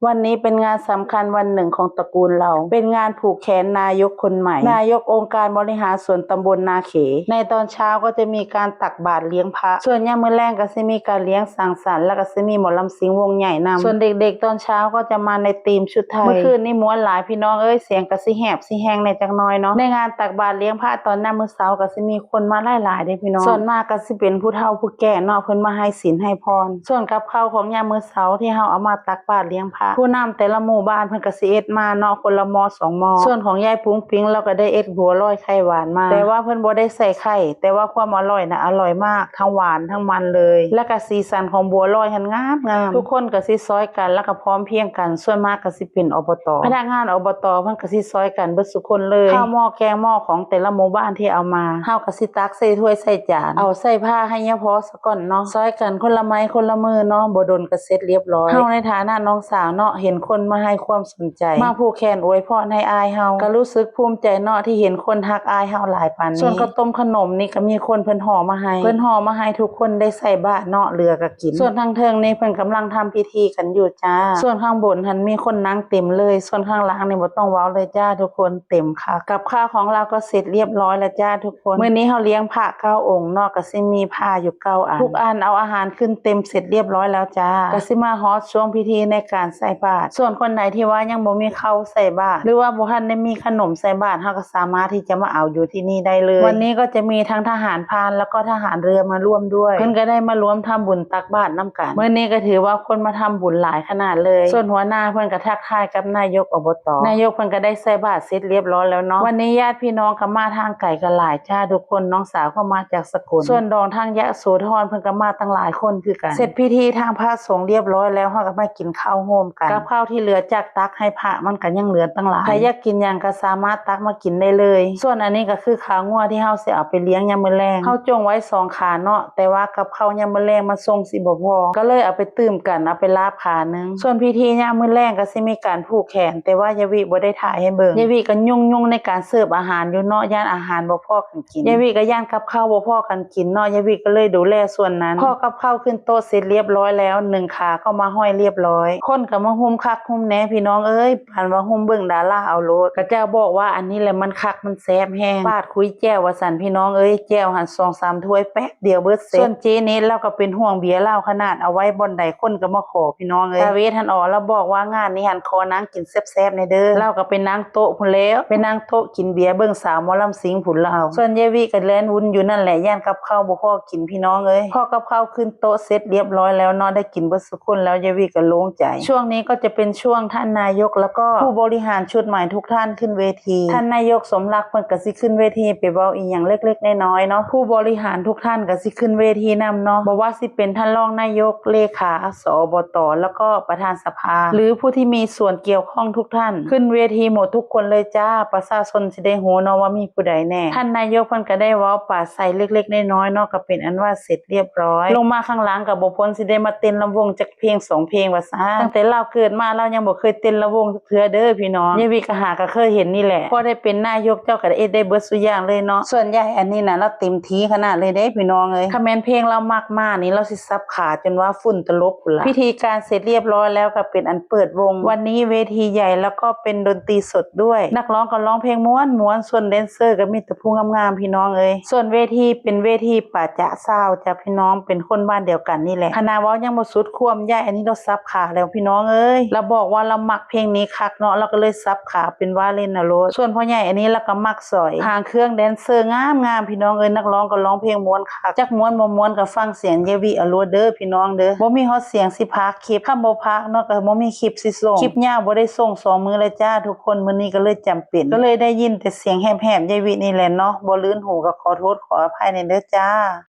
ວັນນີ້ເປັນງານສຳຄັນວັນໜຶ່ງຂອງຕະກູນເຮົາ ເປັນງານຜູກແຂນນາຍົກຄົນໃໝ່ ນາຍົກອົງການບໍລິຫານສ່ວນຕຳບົນນາເຂ. ໃນຕອນເຊົ້າກໍຈະມີການຕັກບາດລ້ຽງພະ, ສ່ວນຍາມມື້ແລງກໍຊິມີການລ້ຽງສັງສັນ ແລ້ວກໍຊິມີໝໍລຳຊິງວົງໃຫຍ່ນຳ. ສ່ວນເດັກໆຕອນເຊົ້າກໍຈະມາໃນທີມຊຸດໄທ. ມື້ຄືນນີ້ມ່ວນຫຼາຍພີ່ນ້ອງເອີຍ, ສຽງກໍຊິແຫບຊິແຮງແດ່ຈັກໜ້ອຍເນາະ. ໃນງານຕັກບາດລ້ຽງພະຕອນຍາມມື້ເຊົ້າກໍຊິມີຄົນມາຫຼາຍໆເດ້ພີ່ນ້ອງ, ສ່ວນມາກກໍຊິເປັນຜູ້ເຖົ້າຜູ້ແກ່ເນາະ ເພິ່ນມາໃຫ້ສິນໃຫ້ພອນ. ສ່ວນກັບເຂົ້າຂອງຍາມມື້ເຊົ້າທີ່ເຮົາເອົາມາຕັກບາດລ້ຽງພະ ຜູ້ນຳແຕ່ລະໝູ່ບ້ານເພິ່ນກໍຊິເຮັດມາເນາະ ຄົນລະໝໍ້ສອງໝໍ້. ສ່ວນຂອງຍາຍປຸງປິງ ລາວກໍໄດ້ເຮັດບົວລອຍໄຂ່ຫວານມາ, ແຕ່ວ່າເພິ່ນບໍ່ໄດ້ໃສ່ໄຂ່, ແຕ່ວ່າຄວາມອະຮ່ອຍນະ ອະຮ່ອຍມາກ ທັງຫວານທັງມັນເລີຍ. ແລ້ວກໍສີສັນຂອງບົວລອຍຫັ້ນງາມໆ, ທຸກຄົນກໍຊິຊ່ອຍກັນ ແລ້ວກໍພ້ອມພຽງກັນ. ສ່ວນມາກກໍຊິເປັນ ອບຕ. ພະນັກງານ ອບຕ ເພິ່ນກໍຊິຊ່ອຍກັນເບິດສູ່ຄົນເລີຍ, ເຂົ້າໝໍ້ແກງໝໍ້ຂອງແຕ່ລະໝູ່ບ້ານທີ່ເອົາມາ ເຮົາກໍຊິຕັກໃສ່ຖ້ວຍໃສ່ຈານ ເອົາໃສ່ພາໃຫ້ຍາພໍ ກ່ອນເນາະ, ຊ່ອຍກັນຄົນລະໄມ້ຄົນລະມືເນາະ, ບໍ່ດົນກໍເສັດລຽບຮ້ອຍ. ເຮົາໃນຖານະນ້ອງສາວເນາະ ເຫັນຄົນມາໃຫ້ຄວາມສົນໃຈ ມາຜູກແຂນອວຍພອນໃຫ້ອ້າຍເຮົາ ກໍຮູ້ສຶກພູມໃຈເນາະ ທີ່ເຫັນຄົນຮັກອ້າຍເຮົາຫຼາຍປານນີ້. ສ່ວນເຂົ້າຕົ້ມຂະໜົມນີ້ກໍມີຄົນເພິ່ນຫໍ່ມາໃຫ້, ເພິ່ນຫໍ່ມາໃຫ້ທຸກຄົນໄດ້ໃສ່ບາດເນາະ, ເຫຼືອກໍກິນ. ສ່ວນທາງເທິງນີ້ເພິ່ນກຳລັງທຳພິທີກັນຢູ່ຈ້າ. ສ່ວນຂ້າງບົນຫັ້ນມີຄົນນັ່ງເຕັມເລີຍ, ສ່ວນຂ້າງລ່າງນີ້ບໍ່ຕ້ອງເວົ້າເລີຍຈ້າ ທຸກຄົນ ເຕັມຄັກ. ກັບຂ້າວຂອງລາວກໍເສັດລຽບຮ້ອຍແລ້ວຈ້າທຸກຄົນ. ມື້ນີ້ເຮົາລ້ຽງພະເກົ້າອົງເນາະ, ກໍຊິມີພະຢູ່ເກົ້າອັນ. ທຸກອັນເອົາອາຫານຂຶ້ນເຕັມເສັດລຽບຮ້ອຍແລ້ວຈ້າ. ກໍຊິມາຮອດຊ່ວງພິທີໃນການໃສ່ບາດ. ສ່ວນຄົນໃດທີ່ວ່າຍັງບໍ່ມີເຂົ້າໃສ່ບາດ ຫຼືວ່າບໍ່ທັນໄດ້ມີຂະໜົມໃສ່ບາດ, ເຮົາກໍສາມາດທີ່ຈະມາເອົາຢູ່ທີ່ນີ້ໄດ້ເລີຍ. ວັນນີ້ກໍຈະມີທັງທະຫານພານ ແລ້ວກໍທະຫານເຮືອມາຮ່ວມດ້ວຍ. ເພິ່ນກໍໄດ້ມາລວມທຳບຸນຕັກບາດນຳ ກັນ. ມື້ນີ້ກໍຖືວ່າຄົນມາທຳບຸນຫຼາຍຂະໜາດເລີຍ. ສ່ວນຫົວໜ້າເພິ່ນກໍທັກທາຍກັບນາຍົກ ອບຕ. ນາຍົກເພິ່ນກໍໄດ້ໃສ່ບາດເສັດລຽບຮ້ອຍແລ້ວເນາະ. ວັນນີ້ຍາດພີ່ນ້ອງກໍມາທາງໄກກໍຫຼາຍຈ້າທຸກຄົນ, ນ້ອງສາວກໍມາຈາກສະກົນ, ສ່ວນດອງທາງຍະໂສທອນເພິ່ນກໍມາຕັ້ງຫຼາຍຄົນຄືກັນ. ເສັດພິທີທາງພະສົງລຽບຮ້ອຍແລ້ວ ເຮົາກໍມາກິນເຂົ້າຮ່ວມກັນ. ກັບເຂົ້າທີ່ເຫຼືອຈາກຕັກໃຫ້ພະ ມັນກໍຍັງເຫຼືອຕັ້ງຫຼາຍ, ໃຜຢາກກິນຫຍັງກໍສາມາດຕັກມາກິນໄດ້ເລີຍ. ສ່ວນອັນນີ້ກໍຄືຂາງົວທີ່ເຮົາຊິເອົາໄປລ້ຽງຍາມມື້ແລງ. ເຮົາຈົ່ງໄວ້ສອງຂາເນາະ, ແຕ່ວ່າກັບເຂົ້າຍາມມື້ແລງມາສົ່ງຊິບໍ່ພໍ ກໍເລີຍເອົາໄປຕື່ມກັນ ເອົາໄປລາບຂາໜຶ່ງ. ສ່ວນພິທີຍາມມື້ແລງກໍຊິມີການຜູກແຂນ, ແຕ່ວ່າຍາຍວິບໍ່ໄດ້ຖ່າຍໃຫ້ເບິ່ງ. ຍາຍວິກໍຫຍຸ້ງໆໃນການເສີບອາຫານຢູ່ເນາະ, ຢ້ານອາຫານບໍ່ພໍກັນກິນ. ຍາຍວິກໍຢ້ານກັບເຂົ້າບໍ່ພໍກັນກິນເນາະ, ຍາຍວິກໍເລີຍດູແລສ່ວນນັ້ນ. ພໍກັບເຂົ້າຂຶ້ນໂຕະເສັດລຽບຮ້ອຍແລ້ວ, ໜຶ່ງຂາກໍມາຫ້ອຍລຽບຮ້ອຍ. ຄົນກໍມາຮຸມຄັກຮຸມແນ່ພີ່ນ້ອງເອີຍ, ປານວ່າຮຸມເບິ່ງດາລາເອົາໂລດ. ຂະເຈົ້າບອກວ່າອັນນີ້ແຫຼະມັນຄັກມັນແຊບແຮງ. ປາດຄຸຍແຈ່ວວ່າຊັ້ນພີ່ນ້ອງເອີຍ, ແຈ່ວຫັ້ນສອງສາມຖ້ວຍແປັບ ດຽວເບິດເສັດ. ສ່ວນເຈເນັດລາວກໍເປັນຫ່ວງເບຍລາວຂະໜາດ, ເອົາໄວ້ບ່ອນໃດຄົນກໍມາຂໍພີ່ນ້ອງເອີຍ. ຕາເວດຫັ້ນອໍ ລາວບອກວ່າງານນີ້ຫັ້ນຂໍນາງກິນແຊບໆແດ່ເດີ. ລາວກໍໄປນັ່ງໂຕະພຸ້ນແລ້ວ, ໄປນັ່ງໂຕະກິນເບຍເບິ່ງສາວໝໍລຳຊິງພຸ້ນລາວ. ສ່ວນຍາຍວິກໍແລ່ນວຸ່ນຢູ່ນັ້ນແຫຼະ, ຢ້ານກັບເຂົ້າບໍ່ພໍກິນພີ່ນ້ອງເອີຍ. ພໍກັບເຂົ້າຂຶ້ນໂຕະເສັດລຽບຮ້ອຍແລ້ວເນາະ, ໄດ້ກິນເບິດ ຄົນແລ້ວ ຍາຍວິກໍໂລ່ງໃຈ. ຊ່ວງນີ້ກໍຈະເປັນຊ່ວງທ່ານນາຍົກ ແລ້ວກໍຜູ້ບໍລິຫານຊຸດໃໝ່ທຸກທ່ານຂຶ້ນເວທີ. ທ່ານນາຍົກສົມລັກເພິ່ນກໍຊິຂຶ້ນເວທີໄປເວົ້າອີ່ຫຍັງເລັກໆນ້ອຍໆເນາະ. ຜູ້ບໍລິຫານທຸກທ່ານກໍຊິຂຶ້ນເວທີນຳເນາະ. ບໍ່ວ່າຊິເປັນທ່ານຮອງນາຍົກ, ເລຂາ ສອບຕ ແລ້ວກໍປະທານສະພາ ຫຼືຜູ້ທີ່ມີສ່ວນກ່ຽວຂ້ອງທຸກທ່ານ ຂຶ້ນເວທີໝົດທຸກຄົນເລີຍຈ້າ. ປະຊາຊົນຊິໄດ້ຮູ້ເນາະວ່າມີຜູ້ໃດແດ່. ທ່ານນາຍົກເພິ່ນກໍໄດ້ເວົ້າປາໄສເລັກໆນ້ອຍໆເນາະ, ກໍເປັນອັນວ່າເສັດ ລຽບຮ້ອຍ. ລົງມາຂ້າງຫຼັງກໍບໍ່ພົ້ນຊິໄດ້ມາເຕັ້ນລຳວົງຈັກເພງສອງເພງວ່າຊະ. ຕັ້ງແຕ່ລາວເກີດມາ ລາວຍັງບໍ່ເຄີຍເຕັ້ນລຳວົງຈັກເທື່ອເດີພີ່ນ້ອງ. ຍາຍວິກໍຫາກໍເຄີຍເຫັນນີ້ແຫຼະ. ພໍໄດ້ເປັນນາຍົກ ເຈົ້າກໍເຮັດໄດ້ເບິດສູ່ຢ່າງເລີຍເນາະ. ສ່ວນຍາຍອັນນີ້ນະ ລາວເຕັມທີ່ຂະໜາດເລີຍເດ້ພີ່ນ້ອງເອີຍ. ຄັນແມ່ນເພງລາວມັກມານີ້ ລາວຊິສັບຂາຈົນວ່າຝຸ່ນຕະຫຼົບພຸ້ນລະ. ພິທີການເສັດລຽບຮ້ອຍແລ້ວ ກໍເປັນອັນເປີດວົງ. ວັນນີ້ເວທີໃຫຍ່ ແລ້ວກໍເປັນດົນຕີສົດດ້ວຍ. ນັກຮ້ອງກໍຮ້ອງເພງມ່ວນໆ, ສ່ວນແດນເຊີກໍມີ ແຕ່ຜູ້ງາມໆ ພີ່ນ້ອງເອີຍ. ສ່ວນເວທີເປັນເວທີປາຈະຊາວ ຈາກພີ່ນ້ອງເປັນຄົນບ້ານດຽວກັນນີ້ແຫຼະ. ຂະໜາດເວົ້າຍັງບໍ່ສຸດຄວາມ ຍາຍອັນນີ້ລາວສັບຂາແລ້ວພີ່ນ້ອງເອີຍ. ລາວບອກວ່າລາວມັກເພງນີ້ຄັກເນາະ, ລາວກໍເລີຍສັບຂາເປັນວາເລນນະໂລດ. ສ່ວນພໍ່ໃຫຍ່ອັນນີ້ລາວກໍມັກສອຍ. ຫາງເຄື່ອງແດນເຊີງາມໆ ພີ່ນ້ອງເອີຍ, ນັກຮ້ອງກໍຮ້ອງເພງມ່ວນຄັກ. ຈັກມ່ວນບໍ່ມ່ວນກໍຟັງສຽງຍາຍວິເອົາໂລດເດີພີ່ນ້ອງເດີ. ບໍ່ມີຮອດສຽງຊິພາກຄລິບ, ຄັນບໍ່ພາກເນາະ ກໍບໍ່ມີຄລິບຊິສົ່ງ. ຄລິບຍາວບໍ່ໄດ້ສົ່ງສອງມື້ແລ້ວຈ້າທຸກຄົນ, ມື້ນີ້ກໍເລີຍຈຳ ເປັນ ກໍເລີຍໄດ້ຍິນແຕ່ສຽງແຫບໆ ຍາຍວິນີ້ແຫຼະເນາະ, ບໍ່ລື່ນຫູກໍຂໍໂທດຂໍອະໄພແດ່ເດີຈ້າ.